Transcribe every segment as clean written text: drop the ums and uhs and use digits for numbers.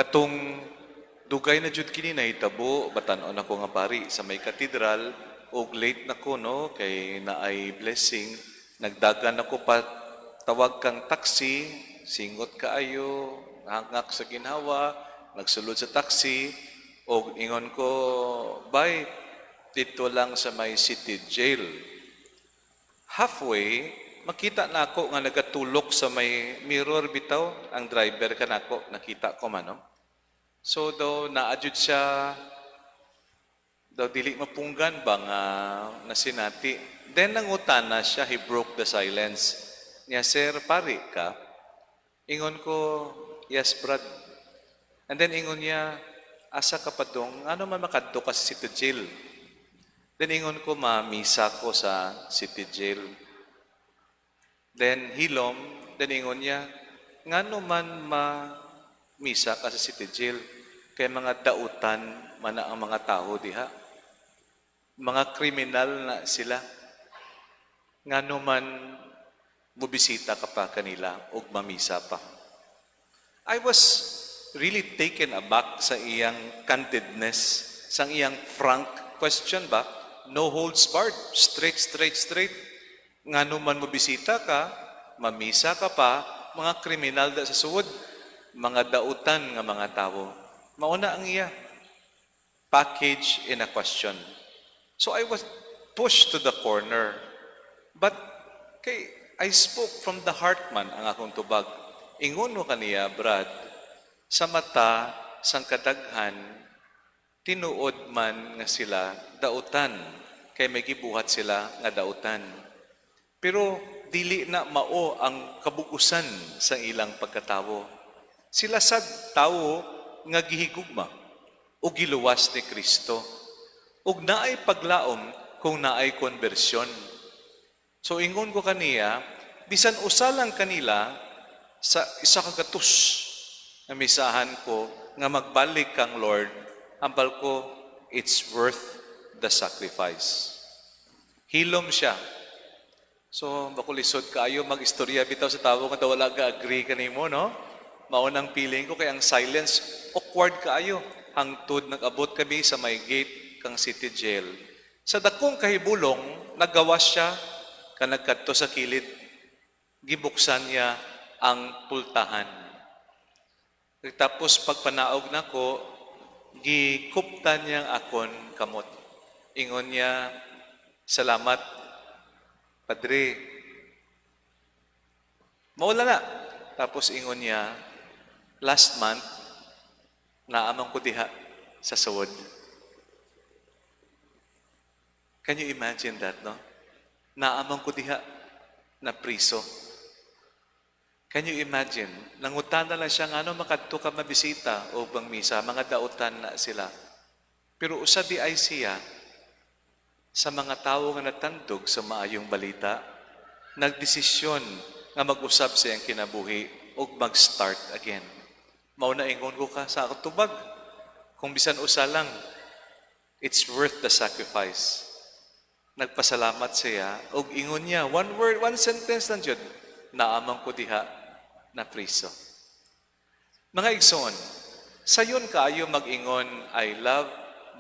Katong dugay na jud kini nahitabo, batan-on ako nga pari sa may katedral ug late na ko, no, kay naay blessing. Nagdagan ako pa tawag kang taxi, singot kaayo, hangak sa ginhawa, nagsulod sa taxi ug ingon ko, "Bay, dito lang sa may city jail." Halfway, makita na ako nga nagatulok sa may mirror bitaw ang driver kanako, nakita ko man, no? So daw naa jud siya, daw dili mapunggan ba nga nasinati. Then nangutana siya, he broke the silence. Niya, "Sir, pari ka?" Ingon ko, "Yes, brad." And then ingon niya, "Asa ka padong? Ano man makadto ka sa city jail?" Then ingon ko, "Mamisa ko sa city jail." Then hilom, then ingon niya, "Ngano man ma misa ka sa city jail? Kay mga dautan man na ang mga tao diha. Mga kriminal na sila. Ngano man mubisita ka pa kanila ug mamisa pa?" I was really taken aback sa iyang candidness, sa iyang frank question ba? No holds barred, straight, straight, straight. Ngano man mobisita ka, mamisa ka pa, mga kriminal da sa suod, mga dautan nga mga tao. Mauna ang iya. Package in a question. So I was pushed to the corner. But kay I spoke from the heart man ang akong tubag. Ingon ko kaniya, "Brad, sa mata sang kadaghan, tinuod man nga sila dautan, kay may gibuhat sila nga dautan. Pero dili na mao ang kabugusan sa ilang pagkatawo. Sila sad tawo nga gihigugma o giluwas ni Kristo. Ug naay paglaom kung naay konbersyon." So ingon ko kaniya, bisan usa lang kanila sa isa ka gatos na misahan ko nga magbalik kang Lord, hambal ko, it's worth the sacrifice. Hilom siya. So, bako lisod kaayo mag-istorya bitaw sa tawo nga daw wala ga-agree kanimo, no? Mao nang feeling ko kay ang silence awkward kaayo hangtod nag-abot kami sa may gate kang city jail. Sa dakong kahibulong, nagawas siya kag nagkadto sa kilid. Gibuksan niya ang pultahan. Tapos pagpanaog nako, gikuptan niya ang akon kamot. Ingon niya, "Salamat, Padre." Mawala na. Tapos ingon niya, "Last month, naa man ko diha sa suod." Can you imagine that, no? Naa man ko diha na priso. Can you imagine? Nangutana lang siya nga ano makadto ka mabisita o bang misa, mga dautan na sila. Pero usa diay siya sa mga tawo nga natandog sa maayong balita, nagdesisyon nga mag-usab sa iyang kinabuhi ug mag-start again. Mao na ingon ko ka sa akong tubag. Kung bisan usa lang, it's worth the sacrifice. Nagpasalamat siya ug ingon niya, one word, one sentence lang jud, "Naa man ko diha na priso." Mga igsoon, sayon kaayo mag-ingon, "I love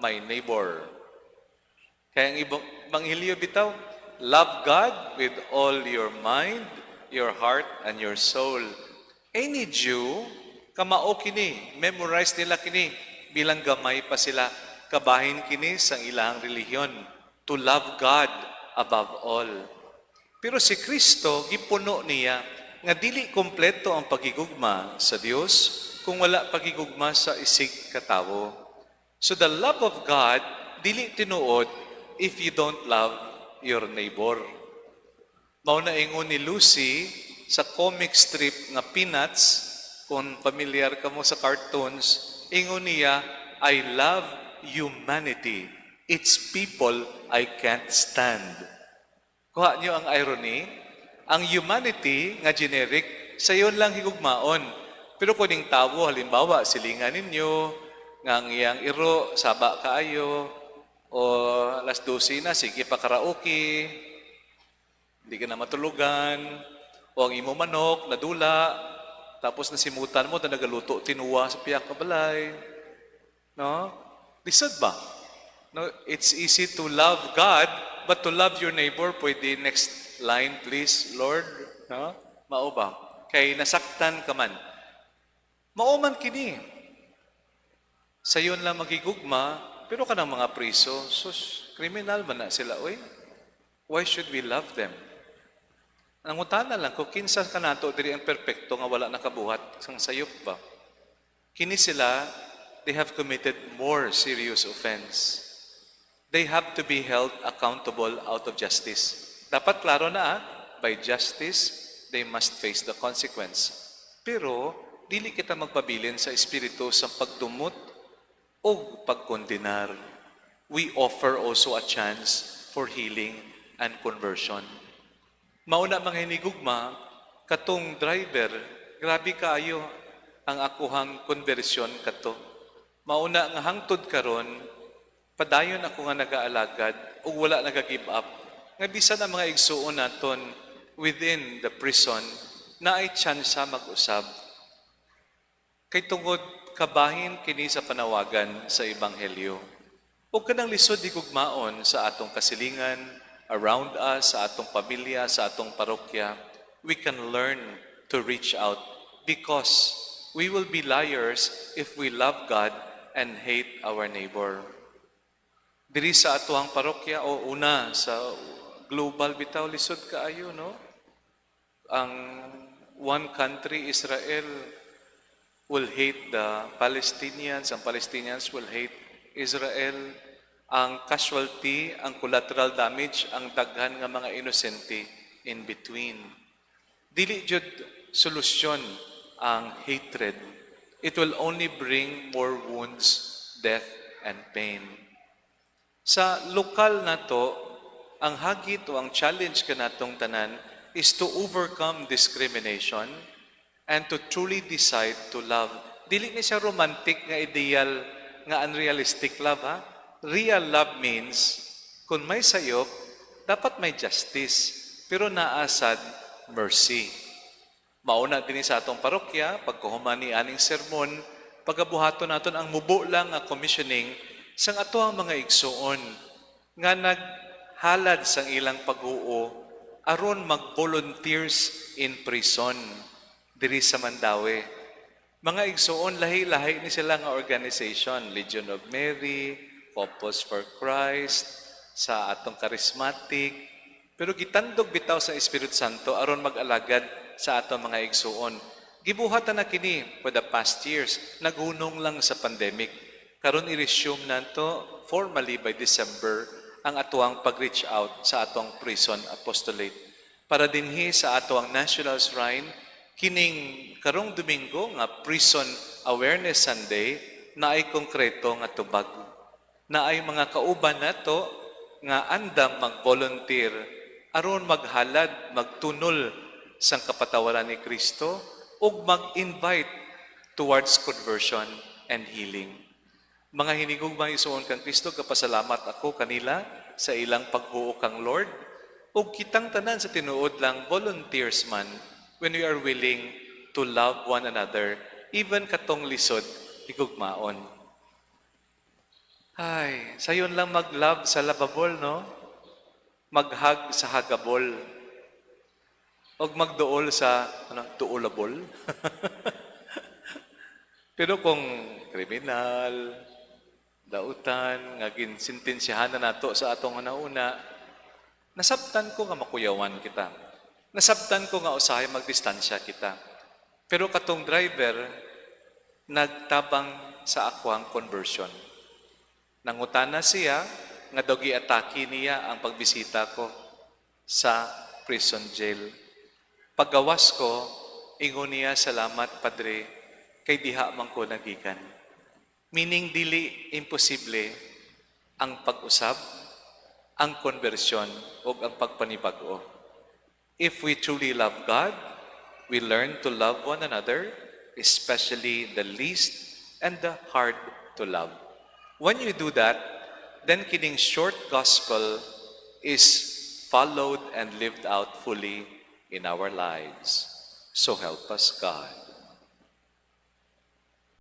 my neighbor." Kaya ang ibang Ebanghelyo bitaw, love God with all your mind, your heart, and your soul. Any Jew, kamao kini, memorize nila kini, bilang gamay pa sila, kabahin kini sa ilang relihiyon, to love God above all. Pero si Kristo, gipuno niya nga dili kompleto ang pagigugma sa Dios kung wala pagigugma sa isig katawo. So the love of God, dili tinuod if you don't love your neighbor. Mao na ingon ni Lucy sa comic strip nga Peanuts, kung familiar ka mo sa cartoons, ingon niya, "I love humanity. It's people I can't stand." Kuha niyo ang irony? Ang humanity nga generic, sayon lang higugmaon. Pero kung ning tawo, halimbawa, silingan ninyo, nga ang iyang iro, saba kaayo, o alas 12 na, sige pa karaoke, hindi ka na matulugan, o ang imo manok, nadula, Tapos nasimutan mo na nagaluto tinuwa sa piyak ka balay. No? Lisod ba? No, it's easy to love God, but to love your neighbor, pwede next line, please, Lord. No? Mao ba? Kay nasaktan ka man. Mao man kini. Sayon lang magigugma, pero kanang mga priso, sus, kriminal man na sila, oy. Why should we love them? Nangutana lang ko, kinsa kanato diri ang perpekto nga wala nakabuhat sang sayop ba? Kini sila, they have committed more serious offense. They have to be held accountable out of justice. Dapat klaro na ah, by justice, they must face the consequence. Pero, dili kita magpabilin sa espiritu sa pagdumot o pagkondenar. We offer also a chance for healing and conversion. Mauna, mga hinigugma, katong driver, grabe kaayo ang akuhang konbersyon kato. Mauna nga hangtod karon, padayon ako nga nagaalagad ug wala naga-give up. Nga bisan ang mga igsuon naton within the prison, naay tsansa mag-usab. Kay tungod kabahin kini sa panawagan sa Ebanghelyo. Ug kanang lisod higugmaon sa atong kasilingan, around us, sa atong pamilya, sa atong parokya, we can learn to reach out because we will be liars if we love God and hate our neighbor. Diri sa atoang parokya o una sa global bitaw, lisod kaayo, no? Ang one country, Israel, will hate the Palestinians, ang Palestinians will hate Israel. Ang casualty, ang collateral damage, ang daghan nga mga inosente in between. Dili jud solusyon ang hatred. It will only bring more wounds, death, and pain. Sa lokal nato, ang hagit o ang challenge kanatong tanan is to overcome discrimination and to truly decide to love. Dili ni siya romantic nga ideal nga unrealistic love, ha. Real love means kung may sayop, dapat may justice, pero naa sad mercy. Mauna din sa atong parokya, pagkahuman ni aning sermon, pagabuhaton naton ang mubo lang nga commissioning sang ato ang mga igsuon nga naghalad sang ilang pag-uo aron mag-volunteers in prison diri sa Mandaue. Mga igsuon, lahi-lahi ni sila nga organization, Legion of Mary, Couples for Christ, sa atong charismatic, pero gitandog bitaw sa Espiritu Santo aron mag-alagad sa atong mga igsuon. Gibuhatan na kini for the past years, naghunong lang sa pandemic. Karon i-resume nato formally by December ang atuang pag-reach out sa atong prison apostolate. Para dinhi sa atoang National Shrine, kining karong Domingo nga Prison Awareness Sunday, naay konkreto nga tubag. Naay mga kauban nato nga andam mag-volunteer aron maghalad, magtunol sang kapatawaran ni Kristo ug mag-invite towards conversion and healing. Mga hinigugmang igsuon kang Kristo, kapasalamat ako kanila sa ilang paghuo kang Lord ug kitang tanan sa tinuod lang volunteers man when we are willing to love one another, even katong lisod higugmaon. Ay, sayon lang mag-love sa lovable, no? Mag-hug sa huggable. Og magduol sa ano, duolable. Pero kung kriminal, dautan, nga ginsentensyahan na nato sa atong una, nasabtan ko nga makuyawan kita. Nasabtan ko nga usahay magdistansya kita. Pero katong driver, nagtabang sa akwang conversion. Nangutana siya nga daw giatake niya ang pagbisita ko sa prison jail. Paggawas ko, ingon niya, "Salamat, Padre, kay diha man ko nagikan." Meaning dili imposible ang pag-usab, ang konbersyon ug ang pagpanibag-o. If we truly love God, we learn to love one another, especially the least and the hard to love. When you do that, then kining short gospel is followed and lived out fully in our lives. So help us God.